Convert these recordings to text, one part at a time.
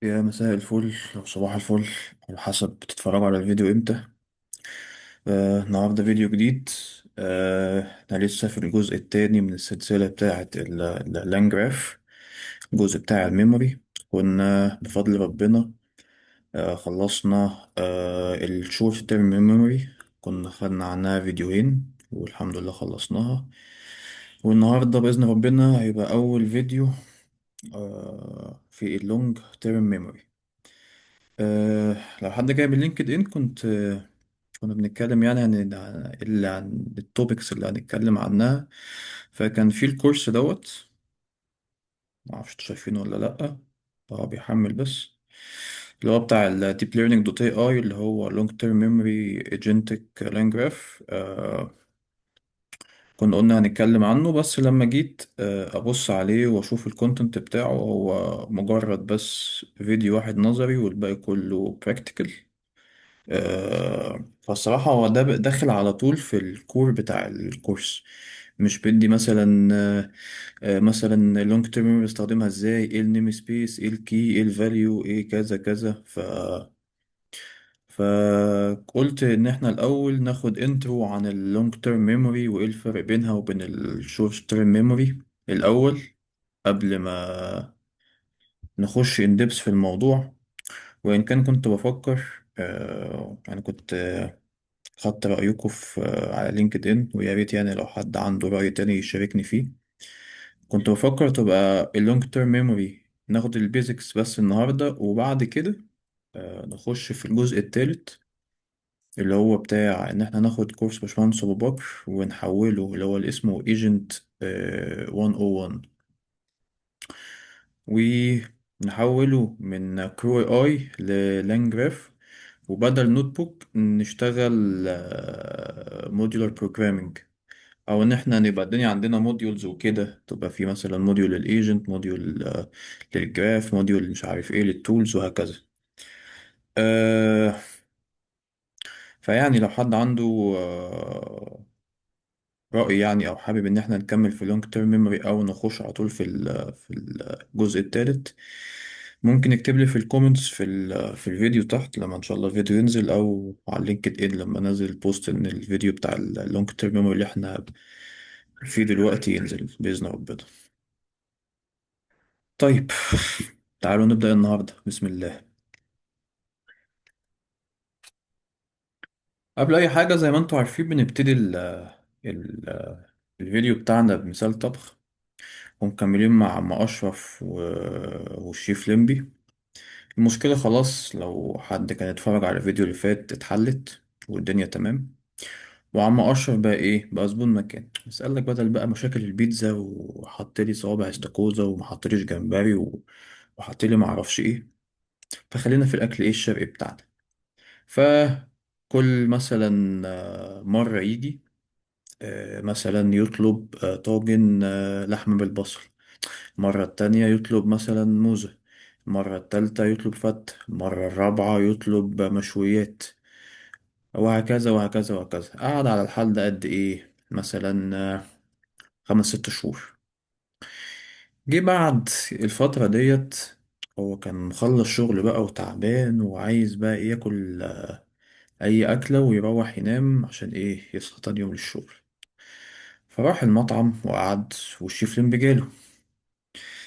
يا مساء الفل أو صباح الفل، على حسب بتتفرجوا على الفيديو امتى. النهاردة فيديو جديد. احنا لسه في الجزء الثاني من السلسلة بتاعة ال LangGraph، الجزء بتاع ال memory. كنا بفضل ربنا خلصنا الشورت تيرم ميموري، كنا خدنا عنها فيديوهين والحمد لله خلصناها. والنهاردة بإذن ربنا هيبقى أول فيديو في اللونج تيرم ميموري. لو حد جاي من لينكد ان، كنت كنا بنتكلم يعني عن ال topics اللي هنتكلم عنها. فكان في ال course دوت، معرفش انتوا شايفينه ولا لأ، هو بيحمل بس، اللي هو بتاع ال deep learning dot AI، اللي هو long term memory agentic line graph. كنا قلنا هنتكلم عنه، بس لما جيت أبص عليه وأشوف ال content بتاعه، هو مجرد بس فيديو واحد نظري والباقي كله practical. فالصراحة هو ده داخل على طول في ال core بتاع ال course، مش بدي مثلا مثلا long term بستخدمها ازاي، ايه النيم سبيس، ايه ال key، ايه ال value، ايه كذا كذا. فقلت ان احنا الاول ناخد intro عن ال long term memory وايه الفرق بينها وبين ال short term memory الاول، قبل ما نخش in depth في الموضوع. وان كان كنت بفكر، يعني كنت خدت رأيكم في على لينكد إن، ويا ريت يعني لو حد عنده رأي تاني يشاركني فيه. كنت بفكر تبقى ال long term memory ناخد ال basics بس النهاردة، وبعد كده نخش في الجزء الثالث، اللي هو بتاع إن احنا ناخد course باشمهندس أبو بكر ونحوله، اللي هو اللي اسمه Agent 101، ونحوله من كرو اي للانجراف، وبدل notebook نشتغل modular programming، او ان احنا نبقى الدنيا عندنا modules وكده، تبقى في مثلا موديول للايجنت، موديول للجراف، موديول مش عارف ايه لل tools، وهكذا. آه فيعني لو حد عنده رأي يعني، او حابب ان احنا نكمل في long term memory، او نخش على طول في الجزء الثالث، ممكن يكتب لي في ال comments في الفيديو تحت لما ان شاء الله الفيديو ينزل، او على لينكد ان لما انزل post ان الفيديو بتاع ال long term memory اللي احنا فيه دلوقتي ينزل بإذن ربنا. طيب، تعالوا نبدأ النهاردة بسم الله. قبل أي حاجة، زي ما انتم عارفين، بنبتدي ال الفيديو بتاعنا بمثال طبخ، ومكملين مع عم أشرف والشيف لمبي. المشكلة خلاص، لو حد كان اتفرج على الفيديو اللي فات، اتحلت والدنيا تمام. وعم أشرف بقى إيه؟ بقى زبون مكان، بس قال لك بدل بقى مشاكل البيتزا وحط لي صوابع استاكوزا وما حطليش جمبري وحط لي معرفش إيه، فخلينا في الأكل إيه الشرقي بتاعنا. فكل مثلا مرة يجي مثلا يطلب طاجن لحمة بالبصل، المرة التانية يطلب مثلا موزة، المرة التالتة يطلب فت، المرة الرابعة يطلب مشويات، وهكذا وهكذا وهكذا. قعد على الحال ده قد إيه؟ مثلا 5 6 شهور. جه بعد الفترة ديت، هو كان مخلص شغل بقى وتعبان، وعايز بقى إيه؟ ياكل اي اكله ويروح ينام عشان ايه؟ يصحى تاني يوم للشغل. فراح المطعم وقعد، والشيف لمبي جاله،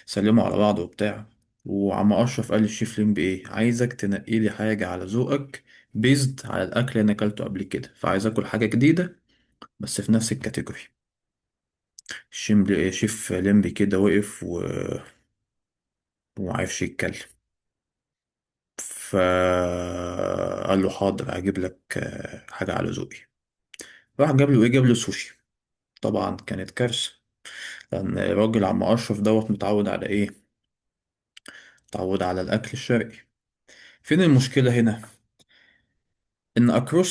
سلموا على بعض وبتاع. وعم اشرف قال للشيف لمبي ايه؟ عايزك تنقي لي حاجه على ذوقك، based على الاكل اللي انا اكلته قبل كده، فعايز اكل حاجه جديده بس في نفس ال category. شيف لمبي كده وقف ومعرفش يتكلم. فقال له حاضر، هجيب لك حاجة على ذوقي. راح جاب له ايه؟ جاب له سوشي. طبعا كانت كارثة، لأن الراجل عم أشرف دوت متعود على إيه؟ متعود على الأكل الشرقي. فين المشكلة هنا؟ إن across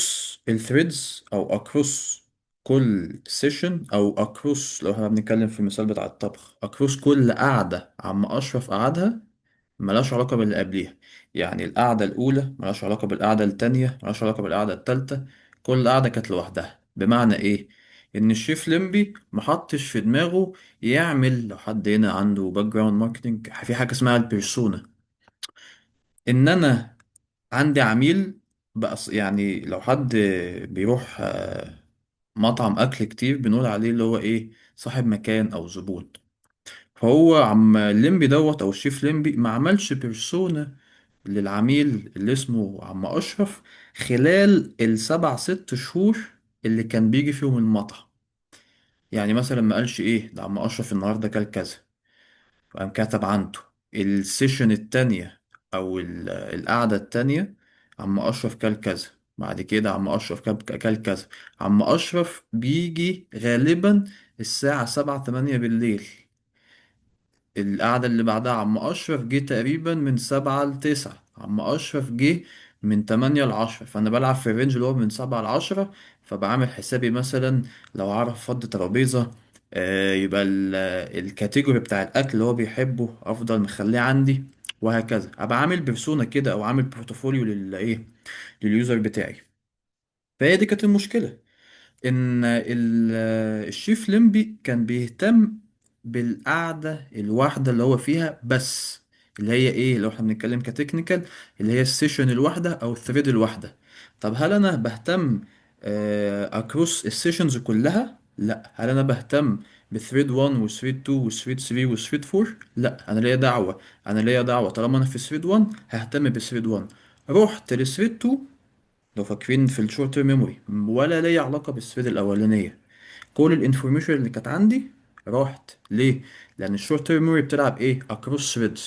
ال threads، أو across كل session، أو across لو احنا بنتكلم في المثال بتاع الطبخ، across كل قعدة عم أشرف قعدها ملهاش علاقة باللي قبليها. يعني القعدة الأولى ملهاش علاقة بالقعدة التانية، ملهاش علاقة بالقعدة التالتة، كل قعدة كانت لوحدها. بمعنى إيه؟ إن الشيف لمبي محطش في دماغه يعمل، لو حد هنا عنده background marketing، في حاجة اسمها ال persona. ان انا عندي عميل بقى، يعني لو حد بيروح مطعم اكل كتير، بنقول عليه اللي هو ايه، صاحب مكان او زبون. فهو عم ليمبي دوت او الشيف ليمبي ما عملش persona للعميل اللي اسمه عم اشرف خلال السبع ست شهور اللي كان بيجي فيهم المطعم. يعني مثلا ما قالش ايه ده، عم اشرف النهارده كل كذا، وقام كتب عنده. ال session التانية او القعدة التانية، عم اشرف كل كذا. بعد كده عم اشرف كل كذا. عم اشرف بيجي غالبا الساعة 7 8 بالليل. القعدة اللي بعدها عم أشرف جه تقريبا من 7 ل9. عم أشرف جه من 8 ل10. فأنا بلعب في ال range اللي هو من 7 ل10. فبعمل حسابي مثلا لو أعرف فضي ترابيزة، يبقى ال category بتاع الأكل اللي هو بيحبه أفضل مخليه عندي، وهكذا. أبقى عامل persona كده أو عامل portfolio للإيه، لل user بتاعي. فهي دي كانت المشكلة، ان الشيف ليمبي كان بيهتم بالقعده الواحده اللي هو فيها بس، اللي هي ايه لو احنا بنتكلم ك technical، اللي هي ال session الواحده او ال thread الواحده. طب هل انا بهتم across ال sessions كلها؟ لا. هل انا بهتم ب thread 1 و thread 2 و thread 3 و thread 4؟ لا. انا ليا دعوه، انا ليا دعوه طالما انا في thread 1 ههتم ب thread 1. رحت ل thread 2، لو فاكرين في الشورت تيرم ميموري، ولا ليا علاقة بال thread الأولانية. كل ال information اللي كانت عندي راحت ليه؟ لأن ال short term memory بتلعب إيه؟ across threads.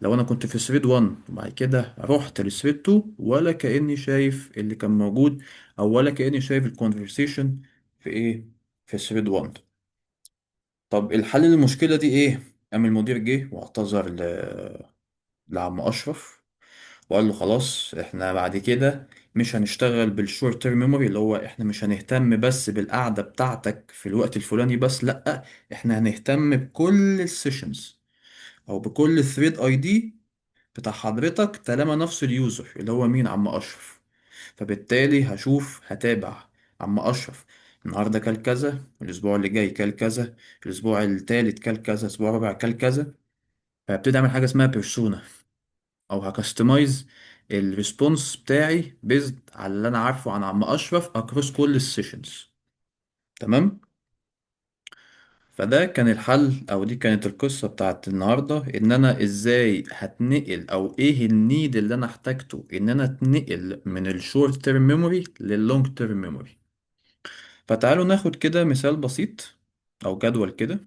لو أنا كنت في thread 1 وبعد كده رحت ل thread 2، ولا كأني شايف اللي كان موجود، أو ولا كأني شايف ال conversation في إيه؟ في thread 1. طب الحل للمشكلة دي إيه؟ قام المدير جه واعتذر لعم أشرف، وقال له خلاص احنا بعد كده مش هنشتغل بالشورت تيرم ميموري، اللي هو احنا مش هنهتم بس بالقعدة بتاعتك في الوقت الفلاني بس، لا، احنا هنهتم بكل ال sessions او بكل thread ID بتاع حضرتك طالما نفس ال user اللي هو مين، عم اشرف. فبالتالي هشوف، هتابع عم اشرف النهارده كل كذا، الاسبوع اللي جاي كل كذا، الاسبوع التالت كل كذا، الاسبوع الرابع كل كذا. فهبتدي اعمل حاجه اسمها persona، او ه customize ال response بتاعي based على اللي انا عارفه عن عم اشرف across كل ال sessions. تمام. فده كان الحل، او دي كانت القصة بتاعت النهاردة، ان انا ازاي هتنقل، او ايه ال need اللي انا احتاجته ان انا اتنقل من الشورت تيرم ميموري لللونج تيرم ميموري. فتعالوا ناخد كده مثال بسيط او جدول كده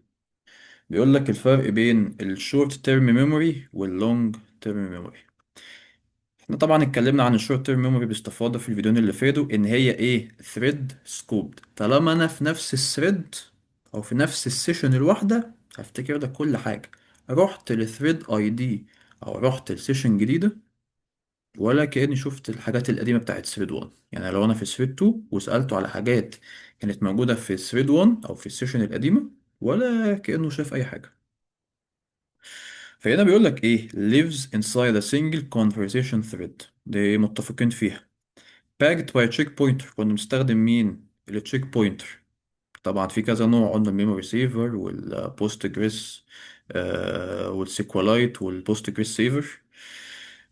بيقول لك الفرق بين ال short term memory وال long term memory. احنا طبعا اتكلمنا عن ال short term memory باستفاضه في الفيديوهين اللي فاتوا، ان هي ايه، thread scoped. طالما انا في نفس ال thread او في نفس ال session الواحده هفتكر لك كل حاجه. رحت ل thread ID او رحت ل session جديده، ولا كاني شفت الحاجات القديمه بتاعت thread 1. يعني لو انا في thread 2 وسالته على حاجات كانت موجوده في thread 1 او في ال session القديمه، ولا كانه شاف اي حاجه. فهنا بيقول لك ايه، lives inside a single conversation thread، دي متفقين فيها. backed by checkpointer، كنا بنستخدم مين؟ ال checkpointer. طبعا في كذا نوع، قلنا الميموري سيفر والبوست جريس والسيكولايت والبوست جريس سيفر.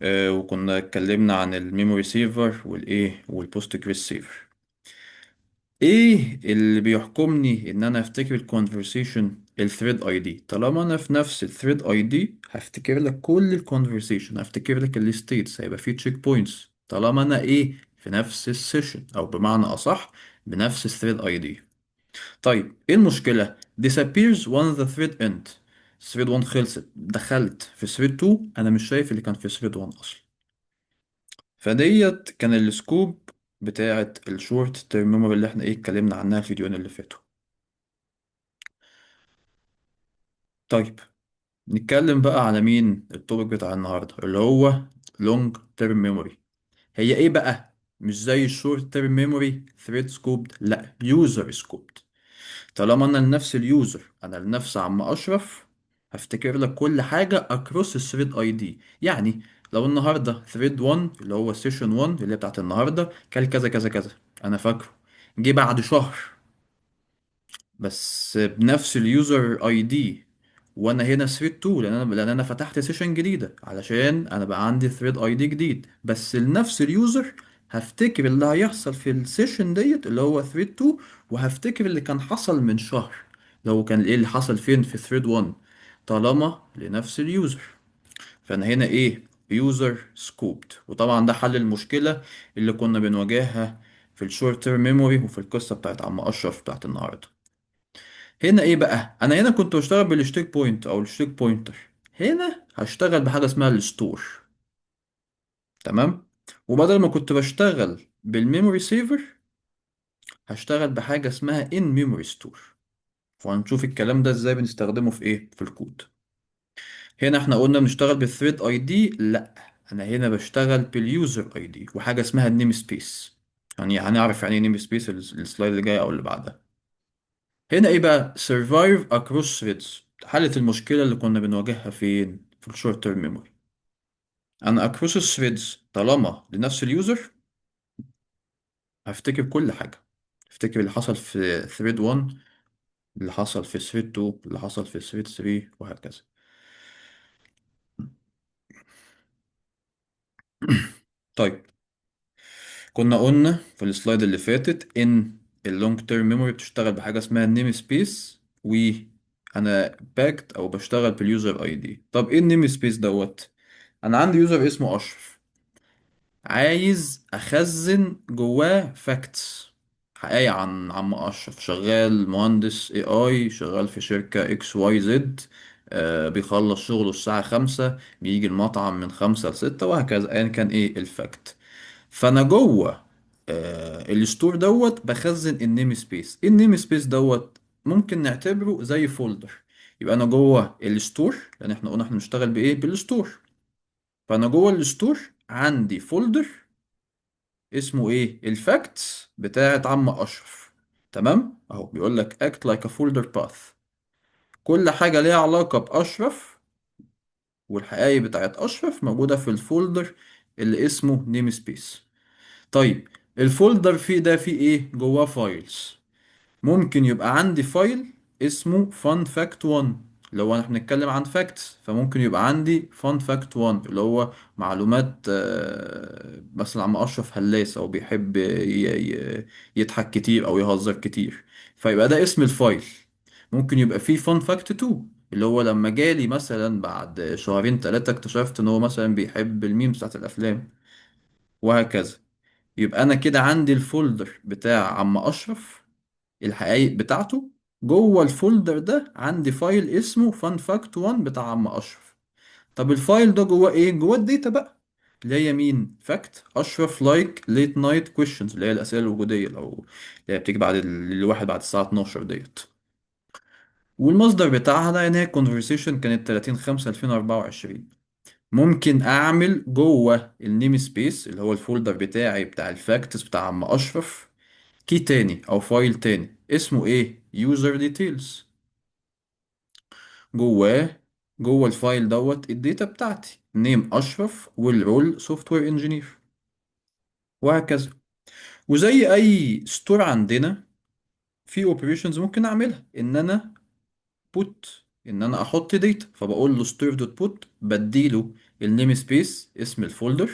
وكنا اتكلمنا عن ال memory saver والايه وال Postgres saver. ايه اللي بيحكمني ان انا افتكر الكونفرسيشن؟ الثريد اي دي. طالما انا في نفس ال thread ID هفتكر لك كل ال conversation، هفتكر لك ال states، هيبقى في checkpoints طالما انا ايه، في نفس ال session، او بمعنى اصح بنفس ال thread ID. طيب ايه المشكله؟ disappears once the thread end. thread 1 خلصت، دخلت في thread 2، انا مش شايف اللي كان في thread 1 اصلا. فديت كان ال scope بتاعة ال short term memory اللي احنا ايه اتكلمنا عنها في الفيديوهين اللي فاتوا. طيب نتكلم بقى على مين ال topic بتاع النهارده اللي هو long term memory. هي ايه بقى؟ مش زي ال short term memory thread scoped، لا، user scoped. طالما انا لنفس ال user، انا لنفس عم اشرف، هفتكر لك كل حاجه across ال thread ID. يعني لو النهارده thread 1 اللي هو session 1 اللي هي بتاعت النهارده كل كذا كذا كذا، انا فاكره، جه بعد شهر بس بنفس ال user ID وانا هنا thread 2، لان انا فتحت session جديده علشان انا بقى عندي thread ID جديد بس لنفس ال user. هفتكر اللي هيحصل في ال session ديت اللي هو thread 2، وهفتكر اللي كان حصل من شهر لو كان ايه اللي حصل فين في thread 1، طالما لنفس ال user. فانا هنا ايه؟ user scoped. وطبعا ده حل المشكله اللي كنا بنواجهها في ال short term memory وفي القصه بتاعت عم اشرف بتاعت النهارده. هنا ايه بقى؟ انا هنا كنت بشتغل بال stack point او الستيك بوينتر، هنا هشتغل بحاجه اسمها ال store. تمام. وبدل ما كنت بشتغل بال memory saver هشتغل بحاجه اسمها in memory store. وهنشوف الكلام ده ازاي بنستخدمه في ايه في الكود. هنا احنا قلنا بنشتغل بال thread ID، لا انا هنا بشتغل بال user ID وحاجه اسمها ال namespace. يعني هنعرف يعني ايه namespace ال slide اللي جاي او اللي بعدها. هنا ايه بقى؟ survive across threads. حلت المشكله اللي كنا بنواجهها فين في ال short term memory. انا across threads طالما لنفس ال user هفتكر كل حاجه، هفتكر اللي حصل في thread 1، اللي حصل في thread 2، اللي حصل في thread 3، وهكذا. طيب كنا قلنا في ال slide اللي فاتت ان ال long term memory بتشتغل بحاجه اسمها ال namespace، وانا backed او بشتغل بال user ID. طب ايه ال namespace دوت؟ انا عندي user اسمه اشرف، عايز اخزن جواه facts، حقايق عن عم اشرف، شغال مهندس AI، شغال في شركة اكس واي زد، بيخلص شغله الساعة 5، بيجي المطعم من 5 لستة، وهكذا، ايا كان ايه ال fact. فانا جوه ال store دوت بخزن ال namespace. ايه ال namespace دوت؟ ممكن نعتبره زي folder. يبقى انا جوه ال store، لان احنا قلنا احنا بنشتغل بايه؟ بال store. فانا جوه ال store عندي folder اسمه ايه؟ ال facts بتاعت عم اشرف. تمام، اهو بيقول لك act like a folder path. كل حاجه ليها علاقه باشرف والحقائق بتاعت اشرف موجوده في ال folder اللي اسمه namespace. طيب ال folder فيه ده فيه ايه؟ جواه files. ممكن يبقى عندي file اسمه fun fact 1، لو احنا بنتكلم عن facts فممكن يبقى عندي fun fact 1 اللي هو معلومات، مثلا عم اشرف هلاس او بيحب يضحك كتير او يهزر كتير، فيبقى ده اسم ال file. ممكن يبقى فيه fun fact 2 اللي هو لما جالي مثلا بعد شهرين ثلاثة اكتشفت ان هو مثلا بيحب الميمز بتاعت الافلام، وهكذا. يبقى انا كده عندي ال folder بتاع عم اشرف، الحقائق بتاعته، جوه ال folder ده عندي file اسمه fun fact 1 بتاع عم اشرف. طب ال file ده جواه ايه؟ جواه ال data بقى اللي هي مين؟ fact اشرف like late night questions، اللي هي الاسئله الوجوديه لو اللي هي بتيجي بعد الواحد بعد الساعه 12 ديت. والمصدر بتاعها ده ان هي conversation كانت 30/5/2024. ممكن اعمل جوه ال namespace اللي هو ال folder بتاعي بتاع ال facts بتاع عم اشرف key تاني او file تاني اسمه ايه؟ user details. جوه ال file دوت ال data بتاعتي name اشرف وال role software engineer، وهكذا. وزي اي store عندنا في operations ممكن اعملها ان انا put، ان انا احط data، فبقول له store dot put، بديله ال namespace اسم ال folder،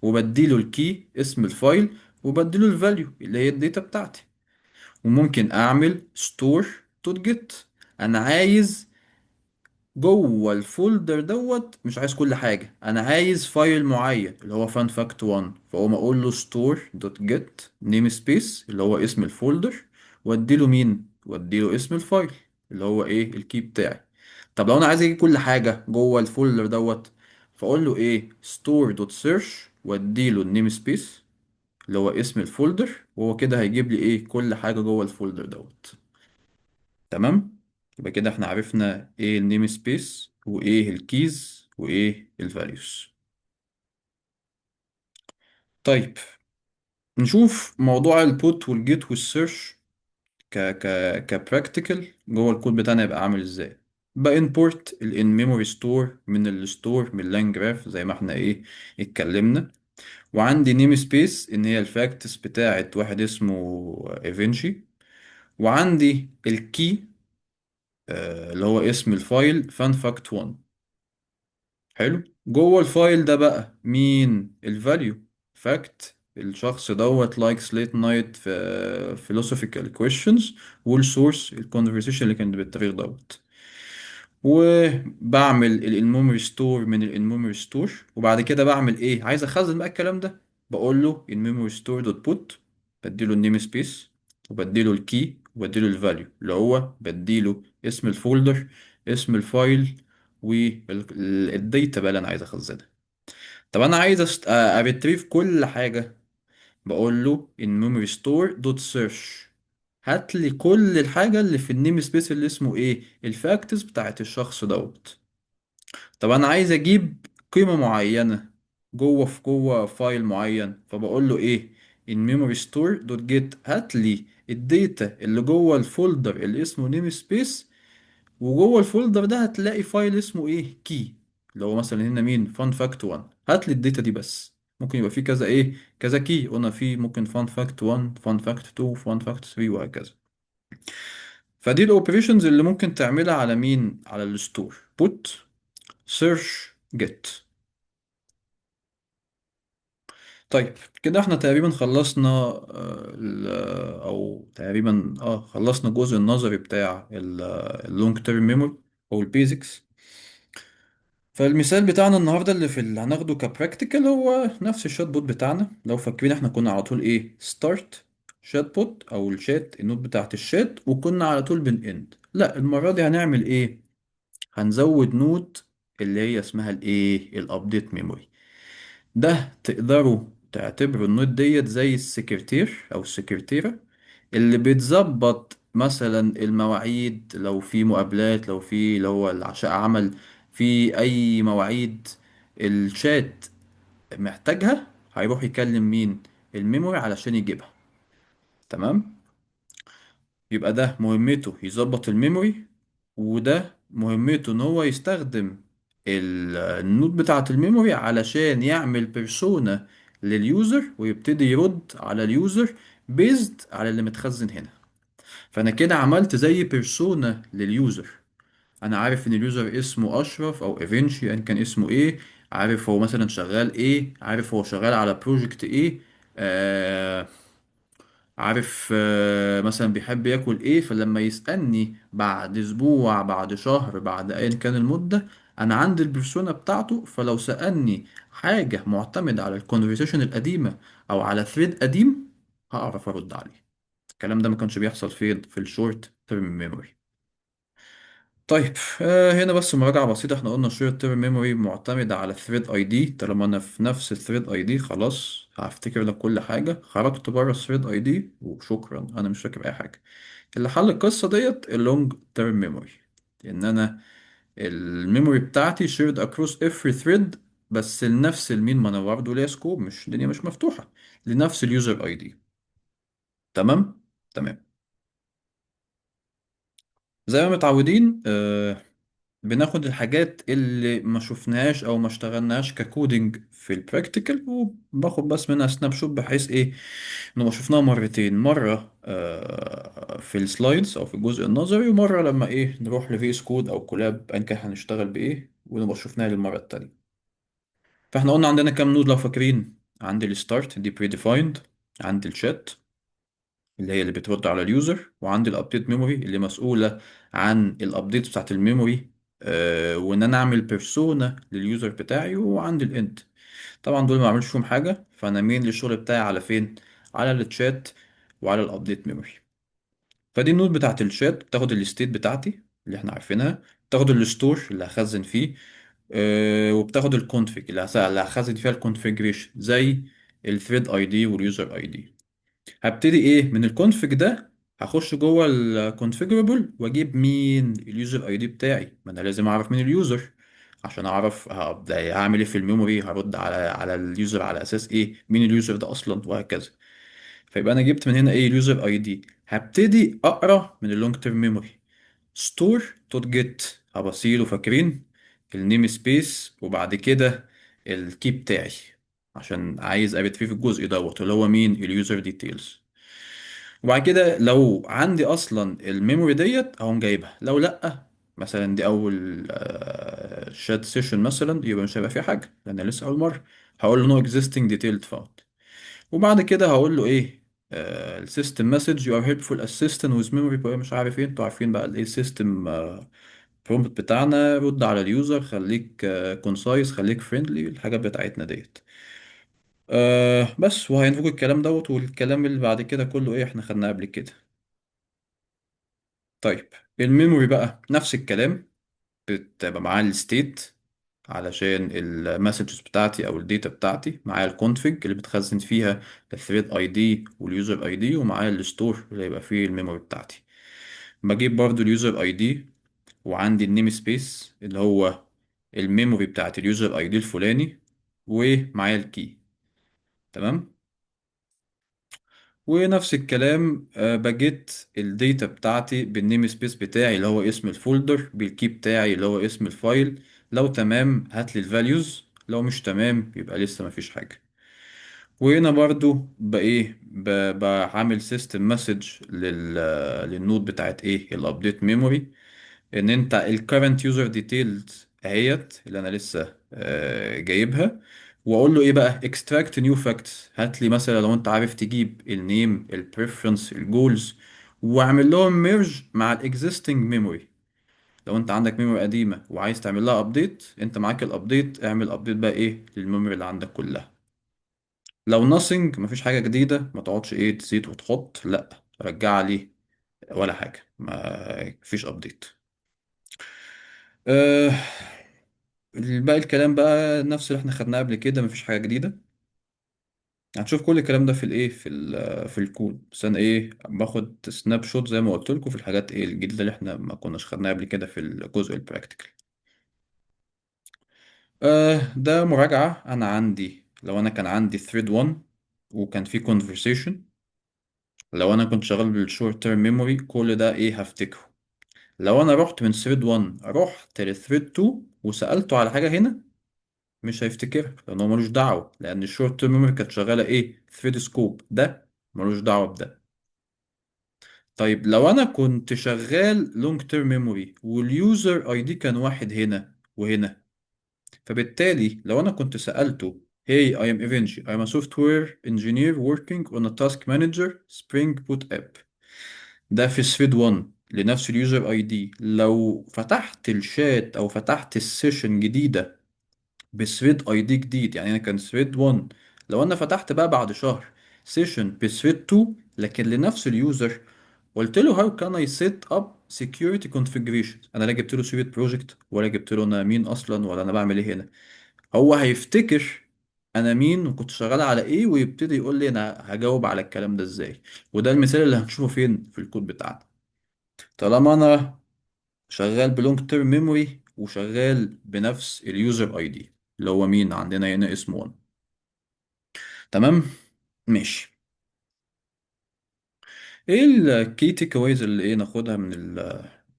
وبديله ال key اسم ال file، وبديله ال value اللي هي ال data بتاعتي. وممكن اعمل store dot get، انا عايز جوه ال folder دوت مش عايز كل حاجه، انا عايز file معين اللي هو fun fact 1، فاقوم اقول له store dot get namespace اللي هو اسم ال folder، واديله مين؟ واديله اسم ال file اللي هو ايه؟ ال key بتاعي. طب لو انا عايز اجيب كل حاجه جوه ال folder دوت، فاقول له ايه؟ store dot search، واديله ال namespace اللي هو اسم ال folder، وهو كده هيجيب لي ايه؟ كل حاجه جوه ال folder دوت. تمام، يبقى كده احنا عرفنا ايه ال namespace وايه ال keys وايه ال values. طيب نشوف موضوع ال put وال get وال search ك ك ك practical جوه الكود بتاعنا يبقى عامل ازاي. بقى import ال in memory store من ال store من LangGraph زي ما احنا ايه اتكلمنا، وعندي namespace ان هي ال facts بتاعت واحد اسمه ايفنشي، وعندي ال key اللي هو اسم ال file fun fact 1. حلو. جوه ال file ده بقى مين ال value؟ fact الشخص دوت likes late night في philosophical questions، وال source ال conversation اللي كانت بالتاريخ دوت. وبعمل ال in-memory store من الانمومري ستور. وبعد كده بعمل ايه؟ عايز اخزن بقى الكلام ده، بقول له in-memory store dot put، بديله ال namespace وبديله ال key وبديله ال value اللي هو بديله اسم ال folder، اسم ال file، وال data بقى اللي انا عايز اخزنها. طب انا عايز ا retrieve كل حاجه، بقول له in-memory store dot search، هات لي كل الحاجة اللي في ال namespace اللي اسمه ايه، ال facts بتاعت الشخص دوت. طب انا عايز اجيب قيمة معينة جوه في جوه file معين، فبقول له ايه؟ in-memory store dot get، هات لي ال data اللي جوه ال folder اللي اسمه نيم سبيس، وجوه ال folder ده هتلاقي file اسمه ايه، key، اللي هو مثلا هنا مين، fun fact 1، هات لي ال data دي بس. ممكن يبقى فيه كذا ايه، كذا key، قلنا فيه ممكن fun fact 1، fun fact 2، fun fact 3، وهكذا. فدي ال operations اللي ممكن تعملها على مين؟ على الستور، put، search، get. طيب كده احنا تقريبا خلصنا، او تقريبا خلصنا الجزء النظري بتاع ال long term memory او ال basics. فالمثال بتاعنا النهارده اللي في اللي هناخده ك practical هو نفس ال chatbot بتاعنا. لو فاكرين احنا كنا على طول ايه، start chatbot او الشات، ال node بتاعت الشات، وكنا على طول بن end. لا، المرة دي هنعمل ايه؟ هنزود node اللي هي اسمها الايه، ال update memory. ده تقدروا تعتبروا ال node ديت زي السكرتير او السكرتيرة اللي بتظبط مثلا المواعيد، لو في مقابلات، لو في اللي هو العشاء عمل، في اي مواعيد الشات محتاجها، هيروح يكلم مين؟ ال memory علشان يجيبها. تمام. يبقى ده مهمته يظبط ال memory، وده مهمته ان هو يستخدم ال node بتاعة ال memory علشان يعمل persona لل user ويبتدي يرد على ال user based على اللي متخزن هنا. فانا كده عملت زي persona لل user. انا عارف ان ال user اسمه اشرف او ايفنشي ان كان اسمه ايه، عارف هو مثلا شغال ايه، عارف هو شغال على project ايه، آه عارف مثلا بيحب ياكل ايه. فلما يسألني بعد اسبوع، بعد شهر، بعد ايا كان المدة، انا عندي ال persona بتاعته، فلو سألني حاجة معتمدة على ال conversation القديمة او على thread قديم هعرف ارد عليه. الكلام ده ما كانش بيحصل فين؟ في ال short term memory. طيب هنا بس مراجعة بسيطة. احنا قلنا ال short term memory معتمدة على ال thread ID، طالما انا في نفس ال thread ID خلاص هفتكر لك كل حاجة، خرجت بره ال thread ID وشكرا انا مش فاكر اي حاجة. اللي حل القصة ديت ال long term memory، ان انا ال memory بتاعتي shared across every thread، بس لنفس المين، ما انا برضه ليا scope، مش الدنيا مش مفتوحة، لنفس ال user ID. تمام؟ تمام. زي ما متعودين بناخد الحاجات اللي ما شفناهاش او ما اشتغلناهاش ك coding في ال practical، وباخد بس منها snapshot بحيث ايه، نبقى شفناها مرتين، مرة في ال slides او في الجزء النظري، ومرة لما ايه نروح ل VS Code او Colab ان كان هنشتغل بايه، ونبقى شفناها للمرة التانية. فاحنا قلنا عندنا كام node لو فاكرين؟ عندي ال start دي predefined، عندي الشات اللي هي اللي بترد على ال user، وعندي ال update memory اللي مسؤولة عن ال update بتاعت ال memory، وان انا اعمل persona لل user بتاعي، وعندي ال end. طبعا دول ما عملش فيهم حاجة، فانا مين الشغل بتاعي على فين؟ على الشات وعلى ال update memory. فدي ال node بتاعت الشات، بتاخد ال state بتاعتي اللي احنا عارفينها، بتاخد ال store اللي هخزن فيه، وبتاخد ال config اللي هخزن فيها ال configuration زي ال thread ID وال user ID. هبتدي ايه من ال config ده؟ هخش جوه ال configurable واجيب مين؟ ال user ID بتاعي، ما انا لازم اعرف مين ال user عشان اعرف هبدا هعمل ايه في ال memory، هرد على ال user على اساس ايه، مين ال user ده اصلا، وهكذا. فيبقى انا جبت من هنا ايه؟ ال user ID. هبتدي اقرا من ال long term memory store dot get، هبصيله فاكرين ال namespace، وبعد كده ال key بتاعي عشان عايز ا retrieve الجزء دوت اللي هو مين؟ ال user details. وبعد كده لو عندي اصلا ال memory ديت اقوم جايبها، لو لا مثلا دي اول chat session مثلا، يبقى مش هيبقى فيه حاجه لان لسه اول مره. هقول له no existing detailed found. وبعد كده هقول له ايه؟ ال system message you are helpful assistant with memory مش عارف ايه. انتوا عارفين بقى الايه، system prompt بتاعنا، رد على ال user، خليك concise، خليك friendly، الحاجات بتاعتنا ديت. بس. وهينفوك الكلام دوت، والكلام اللي بعد كده كله ايه احنا خدناه قبل كده. طيب ال memory بقى نفس الكلام، بتبقى معايا ال state علشان ال messages بتاعتي او ال data بتاعتي، معايا ال config اللي بتخزن فيها الثريد اي دي واليوزر اي دي، ومعايا ال store اللي هيبقى فيه ال memory بتاعتي. بجيب برضو ال user ID، وعندي ال namespace اللي هو ال memory بتاعت ال user ID الفلاني، ومعايا ال key. تمام. ونفس الكلام بجيت ال data بتاعتي بال namespace بتاعي اللي هو اسم ال folder، بال key بتاعي اللي هو اسم ال file. لو تمام هات لي ال values، لو مش تمام يبقى لسه مفيش حاجة. وهنا برضو بايه بعمل system message لل node بتاعت ايه الابديت ميموري، ان انت ال current user details اهيت اللي انا لسه جايبها. واقول له ايه بقى؟ extract new facts، هات لي مثلا لو انت عارف تجيب النيم البريفرنس الجولز، واعمل لهم merge مع ال existing memory. لو انت عندك memory قديمه وعايز تعمل لها update، انت معاك ال update، اعمل update بقى ايه لل memory اللي عندك كلها. لو nothing مفيش حاجه جديده، ما تقعدش ايه تزيد وتحط، لا رجع لي ولا حاجه، ما فيش update. أه باقي الكلام بقى نفس اللي احنا خدناه قبل كده، مفيش حاجة جديدة. هنشوف كل الكلام ده في الايه في في الكود، بس انا ايه باخد snapshot زي ما قلت لكم في الحاجات ايه الجديدة اللي احنا ما كناش خدناها قبل كده في الجزء ال practical. ده مراجعة. انا عندي لو انا كان عندي thread 1 وكان في conversation، لو انا كنت شغال بال short term memory كل ده ايه هفتكره. لو انا رحت من thread 1 رحت ل thread 2 وسألته على حاجة هنا مش هيفتكرها لان هو ملوش دعوه، لان ال short term memory كانت شغاله ايه thread scope، ده ملوش دعوه بده. طيب لو انا كنت شغال long term memory وال user ID كان واحد هنا وهنا، فبالتالي لو انا كنت سالته Hey, I am Evenji. I am a software engineer working on a task manager Spring Boot app. ده في thread 1 لنفس ال user ID. لو فتحت الشات او فتحت ال session جديده ب thread ID جديد، يعني انا كان thread 1، لو انا فتحت بقى بعد شهر session ب thread 2 لكن لنفس ال user، قلت له how can I set up security configuration، انا لا جبت له سيرة project ولا جبت له انا مين اصلا ولا انا بعمل ايه هنا، هو هيفتكر انا مين وكنت شغال على ايه، ويبتدي يقول لي انا هجاوب على الكلام ده ازاي. وده المثال اللي هنشوفه فين في الكود بتاعنا. طالما انا شغال ب long term memory وشغال بنفس ال user ID اللي هو مين عندنا هنا اسمه 1. تمام ماشي. ايه ال key takeaways اللي ايه ناخدها من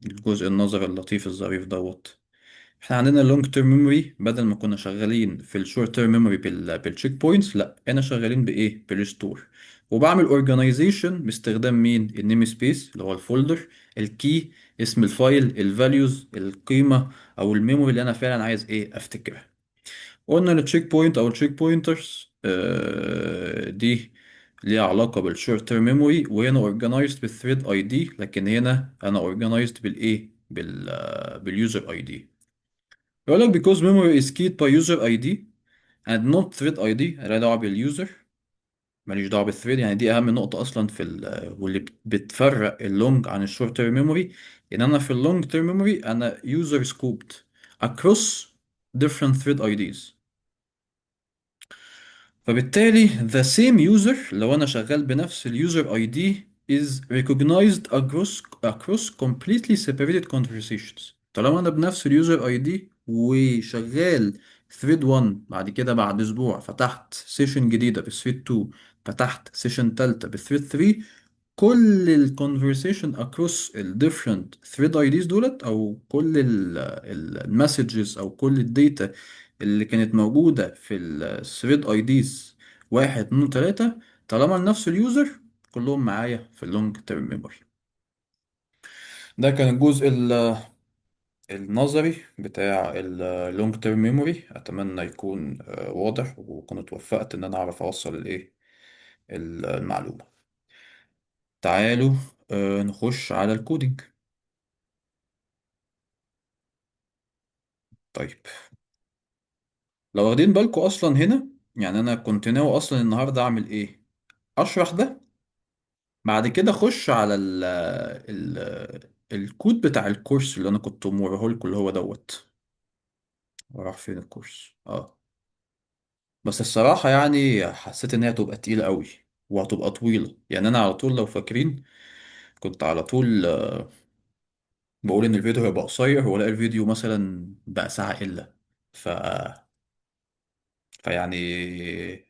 الجزء النظري اللطيف الظريف دوت؟ احنا عندنا ال long term memory بدل ما كنا شغالين في ال short term memory بال checkpoints، لا احنا شغالين بايه؟ بال store. وبعمل organization باستخدام مين؟ ال namespace اللي هو ال folder، ال key اسم ال file، ال values القيمه او ال memory اللي انا فعلا عايز ايه افتكرها. قلنا ال checkpoint او ال checkpointers دي ليها علاقه بال short term memory، وهنا organized بال thread ID، لكن هنا انا organized بالايه؟ بال user ID. يقول لك because memory is keyed by user ID and not thread ID، انا لا دعوه بال user، ماليش دعوه بال thread. يعني دي اهم نقطه اصلا في واللي بتفرق ال long عن ال short term memory، ان انا في ال long term memory انا user scoped across different thread IDs. فبالتالي the same user لو انا شغال بنفس ال user ID is recognized across completely separated conversations. طالما انا بنفس ال user ID وشغال thread 1، بعد كده بعد اسبوع فتحت session جديده ب thread 2، فتحت session تالتة ب thread 3، كل ال conversation across ال different thread IDs دولت، او كل ال messages او كل ال data اللي كانت موجودة في ال thread IDs 1 2 3، طالما لنفس ال user كلهم معايا في ال long term memory. ده كان الجزء النظري بتاع اللونج تيرم ميموري. اتمنى يكون واضح، وكنت اتوفقت ان انا اعرف اوصل الايه المعلومة. تعالوا نخش على ال coding. طيب لو واخدين بالكم اصلا هنا، يعني انا كنت ناوي اصلا النهارده اعمل ايه؟ اشرح ده، بعد كده اخش على ال ال الكود بتاع ال course اللي انا كنت موريه لكم اللي هو دوت. وراح فين ال course؟ بس الصراحة يعني حسيت ان هي هتبقى تقيلة قوي وهتبقى طويلة. يعني انا على طول لو فاكرين كنت على طول بقول ان الفيديو هيبقى قصير، والاقي الفيديو مثلا بقى ساعة الا. ف فيعني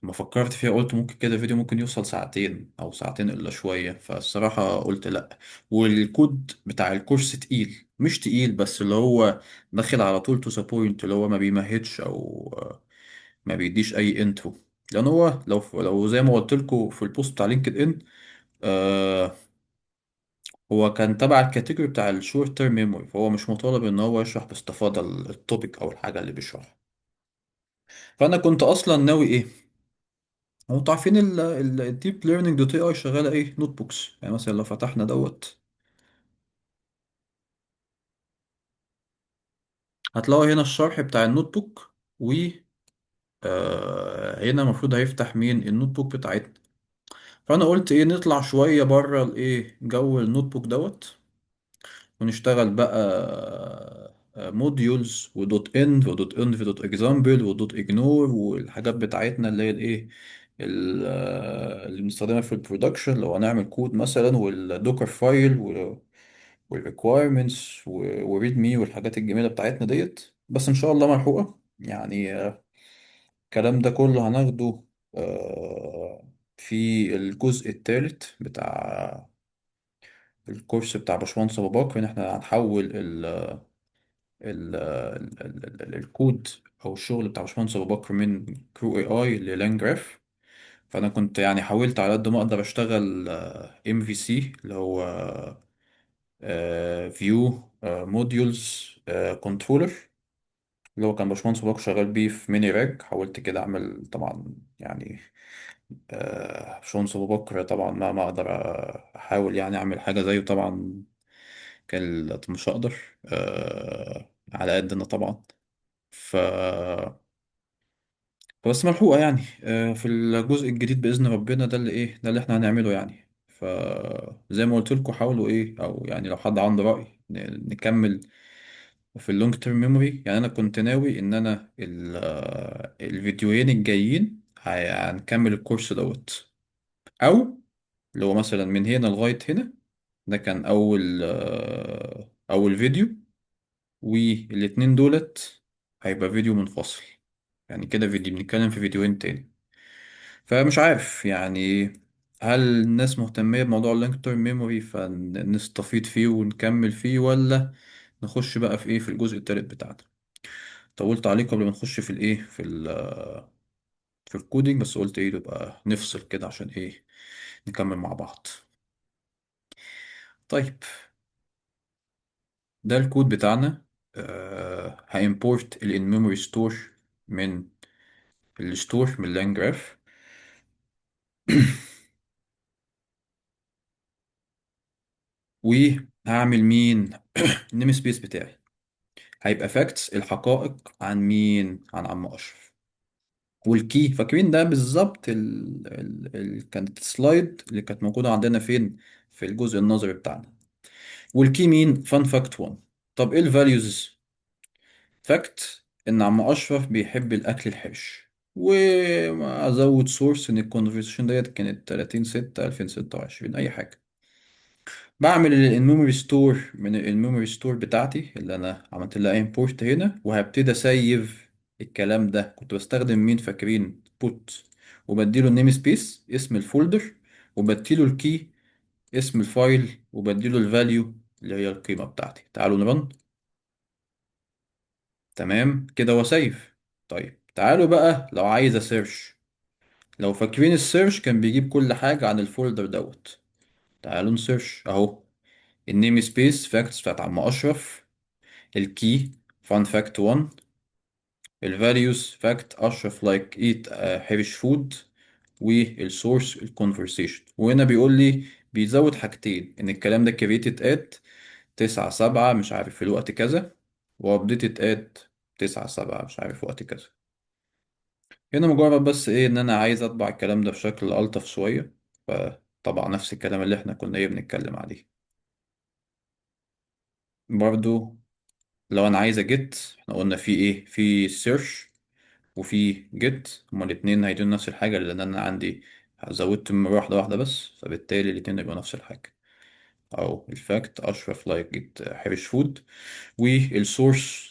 ما فكرت فيها، قلت ممكن كده فيديو ممكن يوصل ساعتين او ساعتين الا شوية، فالصراحة قلت لا. والكود بتاع ال course تقيل، مش تقيل بس اللي هو داخل على طول to the point، اللي هو ما بيمهدش او ما بيديش اي intro. لان هو لو زي ما قلت لكم في ال post بتاع لينكد ان، آه هو كان تبع ال category بتاع الشورت تيرم ميموري، فهو مش مطالب ان هو يشرح باستفاضة ال topic او الحاجة اللي بيشرحها. فانا كنت اصلا ناوي ايه؟ هو انتوا عارفين ال DeepLearning dot AI شغاله ايه؟ نوت بوكس. يعني مثلا لو فتحنا دوت هتلاقوا هنا الشرح بتاع ال notebook، و هنا المفروض هيفتح مين ال notebook بتاعتنا. فانا قلت ايه، نطلع شويه بره الايه جو ال notebook دوت، ونشتغل بقى modules و dot env و dot env dot example و dot ignore والحاجات بتاعتنا اللي هي الايه اللي بنستخدمها في ال production لو هنعمل كود مثلا، وال Dockerfile وال requirements و README والحاجات الجميله بتاعتنا ديت. بس ان شاء الله ملحوقه يعني. الكلام ده كله هناخده آه، في الجزء الثالث بتاع ال course بتاع باشمهندس ابو بكر، ان احنا هنحول ال ال ال ال الكود او الشغل بتاع باشمهندس ابو بكر من كرو اي اي للانج جراف. فانا كنت يعني حاولت على قد ما اقدر اشتغل MVC اللي هو view models controller، اللي هو كان باشمهندس ابو بكر شغال بيه في ميني راج. حاولت كده اعمل طبعا يعني باشمهندس ابو بكر طبعا ما اقدر احاول يعني اعمل حاجه زيه طبعا، كان مش هقدر على قدنا طبعا. بس ملحوقة يعني في الجزء الجديد بإذن ربنا، ده اللي إيه، ده اللي إحنا هنعمله يعني. فزي ما قلت لكم حاولوا إيه، أو يعني لو حد عنده رأي نكمل في اللونج تيرم ميموري. يعني أنا كنت ناوي إن أنا الفيديوهين الجايين هنكمل ال course دوت، أو اللي هو مثلا من هنا لغاية هنا ده كان أول فيديو، والاتنين دولت هيبقى فيديو منفصل. يعني كده فيديو بنتكلم في فيديوهين تاني. فمش عارف يعني هل الناس مهتمية بموضوع ال long term memory فنستفيد فيه ونكمل فيه، ولا نخش بقى في ايه في الجزء التالت بتاعنا. طولت عليكم قبل ما نخش في الايه في ال coding، بس قلت ايه نبقى نفصل كده عشان ايه نكمل مع بعض. طيب ده الكود بتاعنا. ه import ال in memory store من ال store من LangGraph. وهعمل مين ال namespace بتاعي هيبقى facts الحقائق عن مين؟ عن عم اشرف. وال key فاكرين ده بالظبط كانت ال slide اللي كانت موجوده عندنا فين في الجزء النظري بتاعنا. وال key مين؟ fun fact 1. طب ايه ال values؟ fact ان عم اشرف بيحب الاكل الحرش، وازود source ان ال conversation ديت كانت 30/6/2026 اي حاجه. بعمل ال in memory store من ال in memory store بتاعتي اللي انا عملت لها import هنا، وهبتدي ا save الكلام ده. كنت بستخدم مين فاكرين؟ put، وبديله ال namespace اسم ال folder، وبديله ال key اسم ال file، وبديله ال value اللي هي القيمه بتاعتي. تعالوا ن run. تمام كده هو save. طيب تعالوا بقى لو عايز ا search، لو فاكرين ال search كان بيجيب كل حاجة عن ال folder دوت. تعالوا ن search اهو. ال namespace facts بتاعت عم اشرف، ال key fun fact 1، ال values fact اشرف like eat حرش food، وال source ال conversation. وهنا بيقول لي بيزود حاجتين، ان الكلام ده created at 9/7 مش عارف في الوقت كذا، و updated at 9/7 مش عارف وقت كذا. هنا مجرد بس ايه، ان انا عايز اطبع الكلام ده بشكل الطف شويه، فطبعا نفس الكلام اللي احنا كنا ايه بنتكلم عليه. برضو لو انا عايز ا get، احنا قلنا في ايه، في search وفي get، هما الاتنين هيدون نفس الحاجة لان انا عندي زودت من واحدة واحدة بس، فبالتالي الاتنين هيبقوا نفس الحاجة. او ال fact اشرف like eat حرش food، وال source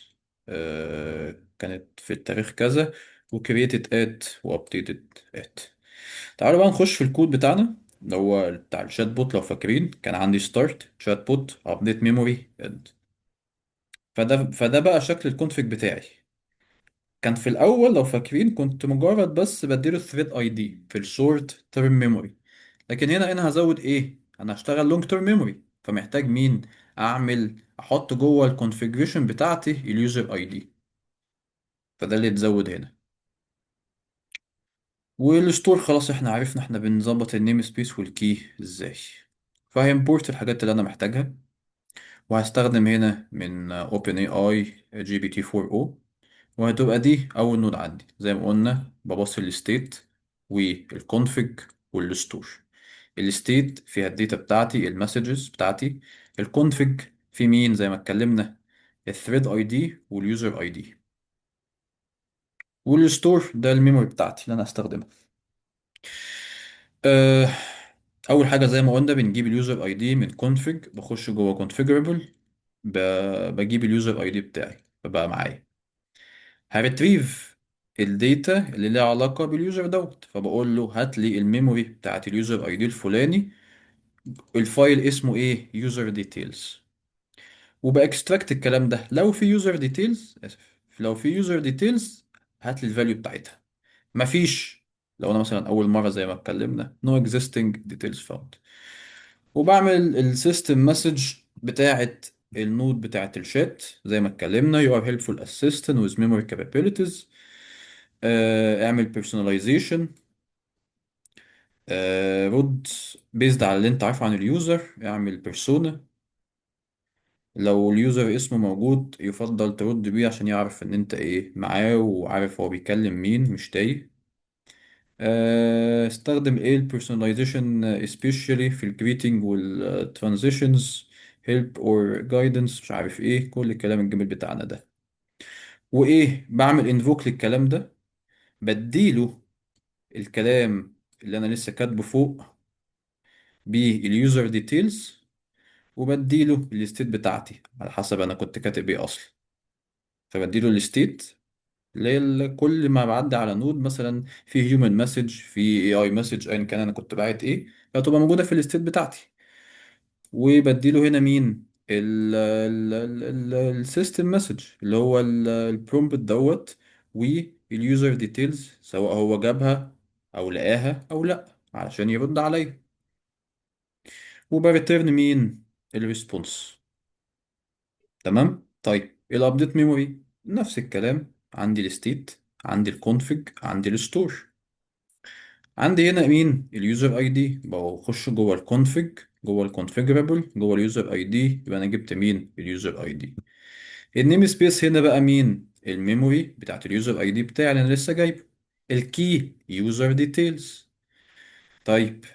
كانت في التاريخ كذا، و created at و updated at. تعالوا بقى نخش في الكود بتاعنا اللي هو بتاع ال chatbot. لو فاكرين كان عندي start chatbot update memory end. فده بقى شكل ال config بتاعي. كان في الاول لو فاكرين كنت مجرد بس بديله thread ID في ال short term memory، لكن هنا انا هزود ايه، انا هشتغل long term memory، فمحتاج مين، احط جوه ال configuration بتاعتي ال user ID، فده اللي اتزود هنا. وال store خلاص احنا عرفنا احنا بنظبط ال namespace وال key ازاي. فه import الحاجات اللي انا محتاجها، وهستخدم هنا من OpenAI GPT-4o، وهتبقى دي اول node عندي. زي ما قلنا ببص الستيت والكونفج والستور. الستيت فيها ال data بتاعتي، ال messages بتاعتي. ال config في مين زي ما اتكلمنا، ال thread ID وال user ID. وال store ده ال memory بتاعتي اللي انا هستخدمها. أه، اول حاجه زي ما قلنا بنجيب ال user ID من config، بخش جوه configurable، بجيب ال user ID بتاعي، فبقى معايا. ه retrieve ال data اللي ليها علاقه بال user دوت، فبقول له هات لي ال memory بتاعت ال user ID الفلاني، ال file اسمه ايه، user details. وب extract الكلام ده لو في user details، اسف، لو في user details هات لي ال value بتاعتها. مفيش، لو انا مثلا اول مره زي ما اتكلمنا no existing details found. وبعمل ال system message بتاعه ال node بتاعه الشات زي ما اتكلمنا، you are helpful assistant with memory capabilities. اعمل personalization، رد based على اللي انت عارفه عن ال user، اعمل persona. لو ال user اسمه موجود يفضل ترد بيه عشان يعرف ان انت ايه معاه وعارف هو بيكلم مين، مش تايه. استخدم ايه ال personalization especially في ال greeting وال transitions، help or guidance مش عارف ايه، كل الكلام الجميل بتاعنا ده. وايه، بعمل invoke للكلام ده، بديله الكلام اللي انا لسه كاتبه فوق بال user details، وبديله ال state بتاعتي على حسب انا كنت كاتب ايه اصلا. فبديله ال state اللي هي كل ما بعدي على node مثلا في human message في AI message ايا كان انا كنت باعت ايه، فتبقى موجوده في ال state بتاعتي. وبديله هنا مين، ال system message اللي هو ال prompt دوت، وال user details سواء هو جابها او لقاها او لا علشان يرد عليا. وب return مين، ال response. تمام. طيب ال update memory نفس الكلام، عندي ال state، عندي ال config، عندي ال store. عندي هنا مين، ال user ID، بخش جوه ال config، جوه ال configurable، جوه ال user ID، يبقى انا جبت مين، ال user ID. ال namespace هنا بقى مين، ال memory بتاعت ال user ID بتاعي اللي انا لسه جايبه، ال key user details. طيب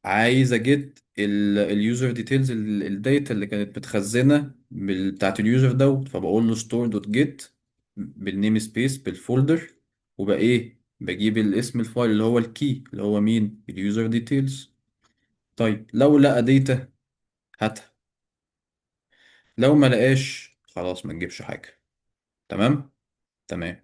عايز ا get ال user details، ال data اللي كانت متخزنه بتاعت ال user دوت، فبقول له store dot get بال namespace بال folder، وبقى ايه، بجيب الاسم ال file اللي هو ال key اللي هو مين، ال user details. طيب لو لقى data هاتها، لو ما لقاش خلاص ما تجيبش حاجه. تمام تمام.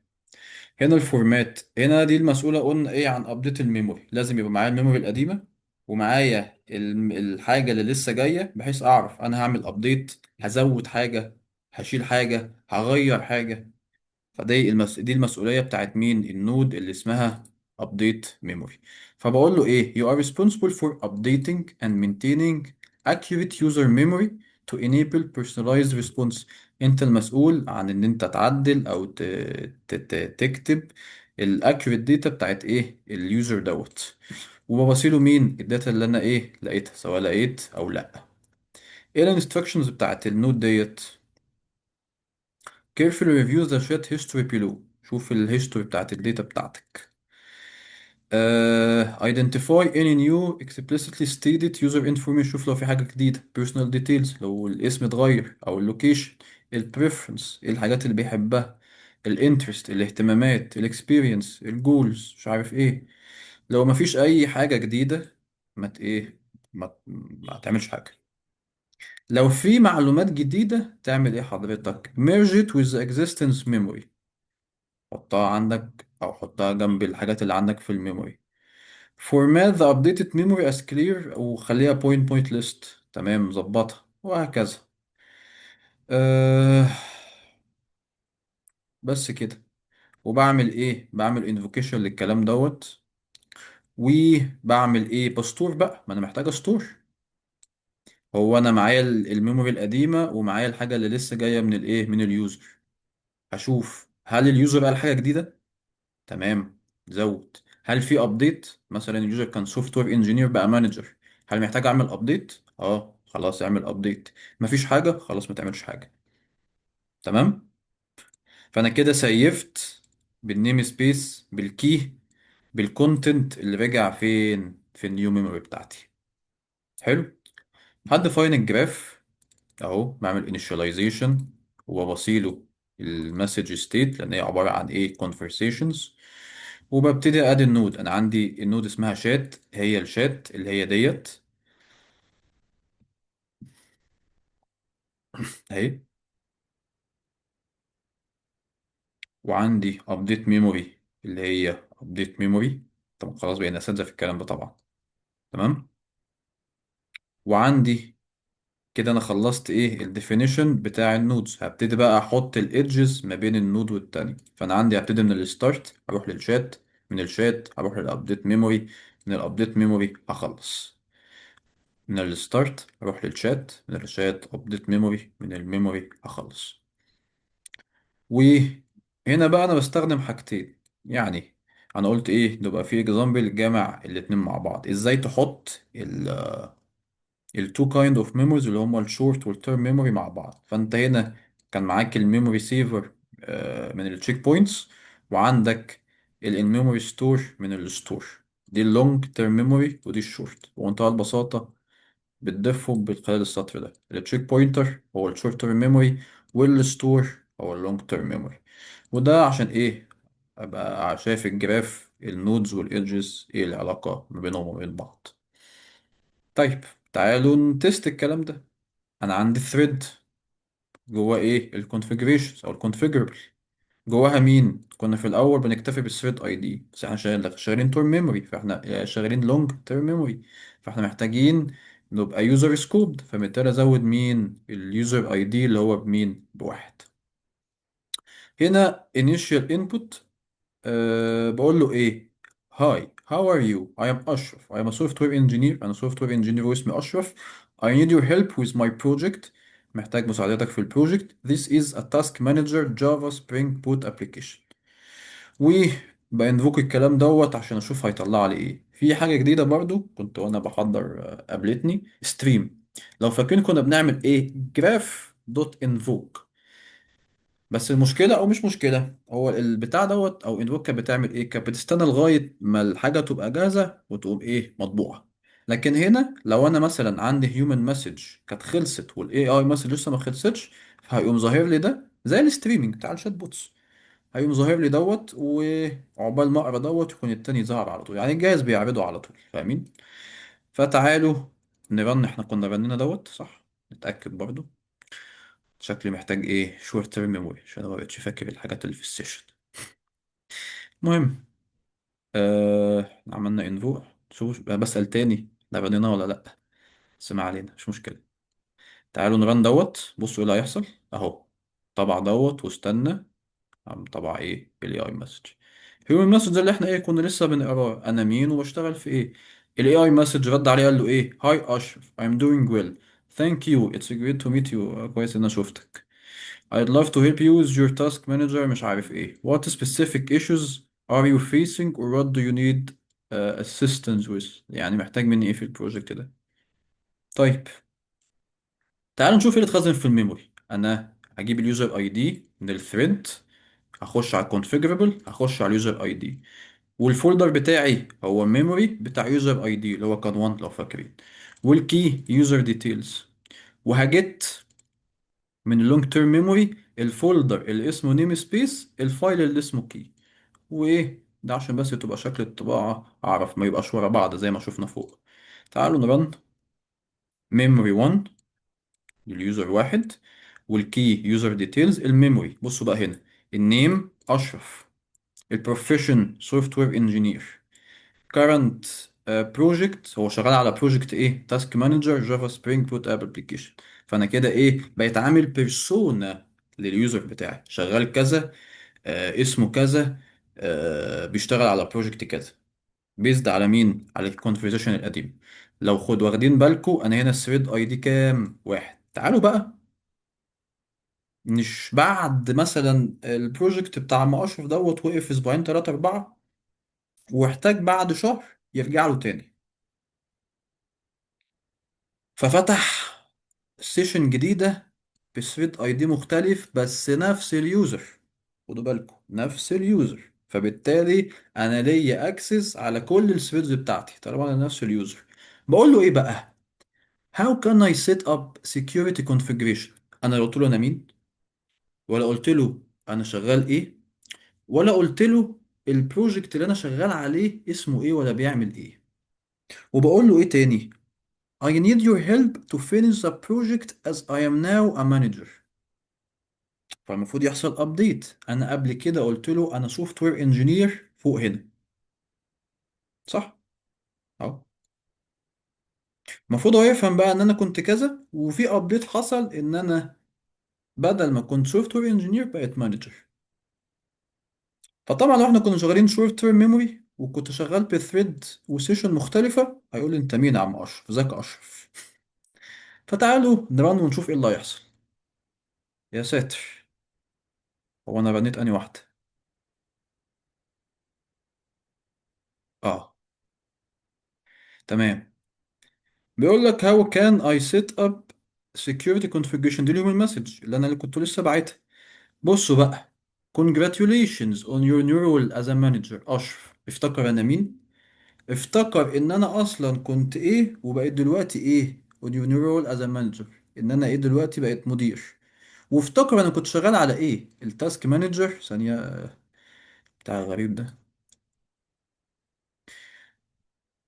هنا ال format، هنا دي المسؤولة قلنا ايه عن update ال memory، لازم يبقى معايا ال memory القديمة ومعايا الحاجة اللي لسه جاية، بحيث اعرف انا هعمل update، هزود حاجة، هشيل حاجة، هغير حاجة. فدي دي المسؤولية بتاعت مين، ال node اللي اسمها Update memory. فبقول له ايه؟ You are responsible for updating and maintaining accurate user memory to enable personalized response. انت المسؤول عن ان انت تعدل او تكتب ال accurate data بتاعت ايه؟ ال user دوت. وببصيله مين؟ ال data اللي انا ايه؟ لقيتها، سواء لقيت او لا. ايه ال instructions بتاعت ال node ديت؟ Carefully review the chat history below. شوف ال history بتاعت ال data بتاعتك. Identify any new explicitly stated user information. شوف لو في حاجة جديدة، personal details، لو الاسم اتغير أو ال location، ال preference، ايه الحاجات اللي بيحبها، ال interest الاهتمامات، ال experience، ال goals، مش عارف ايه. لو مفيش أي حاجة جديدة، ما ت- ايه ما تعملش حاجة. لو في معلومات جديدة تعمل ايه حضرتك؟ Merge it with the existence memory. حطها عندك أو حطها جنب الحاجات اللي عندك في ال memory. Format the updated memory as clear وخليها point point list. تمام، ظبطها وهكذا. أه، بس كده. وبعمل ايه؟ بعمل invocation للكلام دوت. وبعمل ايه؟ ب store بقى، ما انا محتاج store. هو انا معايا ال memory القديمه، ومعايا الحاجه اللي لسه جايه من الايه؟ من ال user. هشوف هل ال user قال حاجه جديده. تمام، زود. هل في update؟ مثلا ال user كان software engineer بقى manager، هل محتاج اعمل update؟ اه، خلاص اعمل update. مفيش حاجه، خلاص ما تعملش حاجه. تمام. فانا كده سيفت بال namespace، بال key، بال content اللي رجع فين؟ في ال new memory بتاعتي. حلو. ه define ال graph اهو، بعمل initialization وببصيله ال message state، لان هي عباره عن ايه؟ Conversations. وببتدي add ال node. انا عندي ال node اسمها شات، هي الشات اللي هي ديت اهي. وعندي update memory اللي هي update memory. طب خلاص بقينا اساتذه في الكلام ده طبعا. تمام. وعندي كده انا خلصت ايه؟ ال definition بتاع ال nodes. هبتدي بقى احط ال edges ما بين ال node والتاني. فانا عندي هبتدي من ال start اروح للشات، من الشات اروح لل update memory، من ال update memory هخلص. من ال start اروح للشات، من ال chat update memory، من ال memory هخلص. وهنا بقى انا بستخدم حاجتين، يعني انا قلت ايه؟ نبقى في example جامع الاتنين مع بعض، ازاي تحط ال two kind of memories اللي هما ال short وال term memory مع بعض. فانت هنا كان معاك ال memory saver من ال checkpoints، وعندك ال in memory store من ال store. دي ال long term memory ودي الشورت. بمنتهى البساطة بتضيفهم من خلال السطر ده. ال checkpointer هو ال short term memory، وال store هو اللونج تيرم ميموري. وده عشان ايه؟ ابقى شايف ال graph ال nodes وال edges ايه العلاقة ما بينهم وما بين بعض. طيب تعالوا ن test الكلام ده. انا عندي thread جواه ايه؟ ال configurations او ال configurable. جواها مين؟ كنا في الاول بنكتفي بال thread ID، بس احنا شغالين term memory، فاحنا شغالين long term memory، فاحنا محتاجين نبقى user scoped. فبالتالي ازود مين؟ ال user ID اللي هو بمين؟ بواحد. هنا initial input، بقول له ايه؟ Hi, how are you? I am Ashraf. I am a software engineer. أنا software engineer واسمي أشرف. I need your help with my project. محتاج مساعدتك في ال project. This is a task manager Java Spring Boot application. وب invoke الكلام دوت عشان اشوف هيطلع لي ايه. في حاجة جديدة برضو كنت وانا بحضر، قابلتني stream. لو فاكرين كنا بنعمل ايه؟ graph dot invoke. بس المشكلة او مش مشكلة، هو البتاع دوت او invoke كانت بتعمل ايه؟ كانت بتستنى لغاية ما الحاجة تبقى جاهزة وتقوم ايه؟ مطبوعة. لكن هنا لو انا مثلا عندي human message كانت خلصت وال AI message لسه ما خلصتش، فهيقوم ظاهر لي ده زي ال streaming بتاع ال chatbots. هيقوم ظاهر لي دوت، وعقبال ما اقرا دوت يكون التاني ظهر على طول، يعني الجهاز بيعرضه على طول، فاهمين؟ فتعالوا ن run. احنا كنا رنينا دوت صح؟ نتأكد برضو. شكلي محتاج ايه؟ short term memory، عشان انا ما بقتش فاكر الحاجات اللي في ال session. المهم، عملنا invoke. شوف بسأل تاني، احنا رنينا ولا لا؟ بس ما علينا، مش مشكلة. تعالوا ن run دوت، بصوا ايه اللي هيحصل. اهو طبع دوت واستنى. قام طبعا ايه ال AI message. human message اللي احنا ايه كنا لسه بنقراه، انا مين وبشتغل في ايه. ال AI message رد عليه قال له ايه، hi اشرف I'm doing well, thank you, it's great to meet you. كويس ان انا شفتك. I'd love to help you with your task manager مش عارف ايه، what specific issues are you facing or what do you need assistance with. يعني محتاج مني ايه في ال project ده. طيب تعالوا نشوف ايه اللي اتخزن في ال memory. انا هجيب ال user ID من ال thread، هخش على configurable، هخش على ال user ID، وال folder بتاعي هو memory بتاع user ID اللي هو كان 1 لو فاكرين، وال key user details، وه get من ال long term memory ال folder اللي اسمه namespace ال file اللي اسمه key. وايه ده عشان بس تبقى شكل الطباعة اعرف ما يبقاش ورا بعض زي ما شفنا فوق. تعالوا ن run memory 1 لل user 1 وال key user details ال memory. بصوا بقى هنا ال name اشرف، ال profession software engineer، current project هو شغال على project ايه، task manager Java Spring Boot app application. فانا كده ايه بقيت عامل persona لل user بتاعي، شغال كذا، اسمه كذا، بيشتغل على project كذا، based على مين، على ال conversation القديم. لو خد واخدين بالكو انا هنا ال thread ID كام، واحد. تعالوا بقى مش بعد مثلا ال project بتاع ما اشرف دوت وقف اسبوعين 3 4، واحتاج بعد شهر يرجع له تاني، ففتح session جديدة ب thread ID مختلف بس نفس ال user. خدوا بالكم نفس ال user، فبالتالي انا ليا access على كل ال threads بتاعتي طالما انا نفس ال user. بقول له ايه بقى، how can I set up security configuration. انا لو قلت له انا مين، ولا قلت له انا شغال ايه، ولا قلت له ال project اللي انا شغال عليه اسمه ايه ولا بيعمل ايه. وبقول له ايه تاني، I need your help to finish the project as I am now a manager. فالمفروض يحصل update. انا قبل كده قلت له انا software engineer فوق هنا، صح؟ اهو المفروض هو يفهم بقى ان انا كنت كذا، وفي update حصل ان انا بدل ما كنت software engineer بقيت manager. فطبعا لو احنا كنا شغالين short term memory وكنت شغال ب thread و session مختلفة، هيقول لي انت مين يا عم اشرف، ازيك يا اشرف. فتعالوا ن run ونشوف ايه اللي هيحصل. يا ساتر، هو انا رنيت انهي واحدة؟ تمام. بيقول لك how can I set up security configuration، دي ال human message اللي انا اللي كنت لسه باعتها. بصوا بقى، congratulations on your new role as a manager اشرف. افتكر انا مين، افتكر ان انا اصلا كنت ايه وبقيت دلوقتي ايه، on your new role as a manager، ان انا ايه دلوقتي بقيت مدير. وافتكر انا كنت شغال على ايه، ال task manager. ثانية بتاع الغريب ده.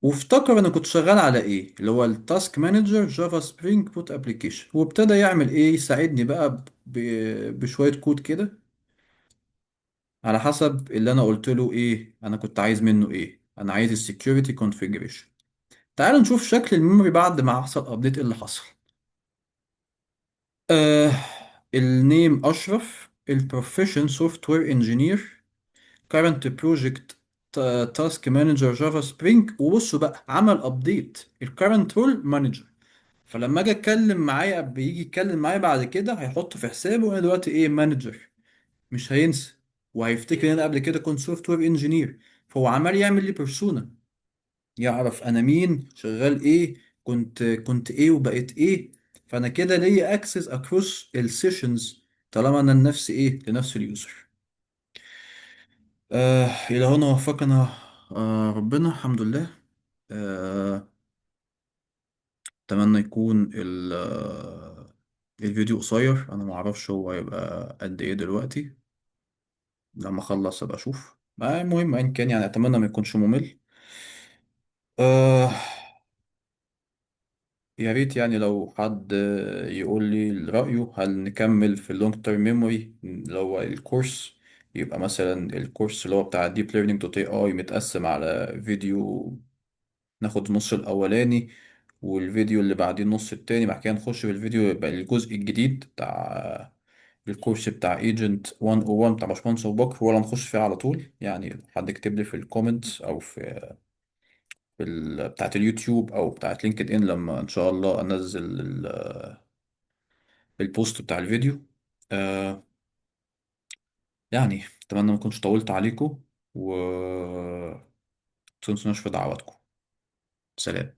وافتكر انا كنت شغال على ايه، اللي هو ال task manager Java Spring Boot application. وابتدى يعمل ايه، يساعدني بقى بشوية كود كده على حسب اللي انا قلت له ايه، انا كنت عايز منه ايه، انا عايز ال security configuration. تعالوا نشوف شكل ال memory بعد ما حصل update ايه اللي حصل. ال name اشرف، ال profession software engineer، current project task manager Java Spring. وبصوا بقى عمل update ال current role manager. فلما اجي اتكلم معايا، بيجي يتكلم معايا بعد كده هيحط في حسابه انا دلوقتي ايه، manager، مش هينسى، وهيفتكر ان انا قبل كده كنت software engineer. فهو عمال يعمل لي persona، يعرف انا مين، شغال ايه، كنت ايه وبقيت ايه. فانا كده ليا access across ال sessions طالما انا لنفس ايه، لنفس ال user. الى هنا وفقنا ربنا، الحمد لله. اتمنى يكون الفيديو قصير، انا ما اعرفش هو هيبقى قد ايه دلوقتي، لما اخلص ابقى اشوف. المهم ان كان اتمنى ما يكونش ممل. يا ريت لو حد يقول لي رأيه، هل نكمل في ال long term memory اللي هو ال course، يبقى مثلا ال course اللي هو بتاع deep learning dot AI متقسم على فيديو، ناخد النص الاولاني والفيديو اللي بعديه النص التاني، بعد كده نخش في الفيديو يبقى الجزء الجديد بتاع الكورس بتاع agent 101 بتاع باشمهندس ابو بكر، ولا نخش فيه على طول؟ يعني حد يكتب لي في ال comments او في بتاعت اليوتيوب او بتاعت لينكد ان، لما ان شاء الله انزل ال post بتاع الفيديو. آه يعني اتمنى ما اكونش طولت عليكم، و تنسوناش في دعواتكم. سلام.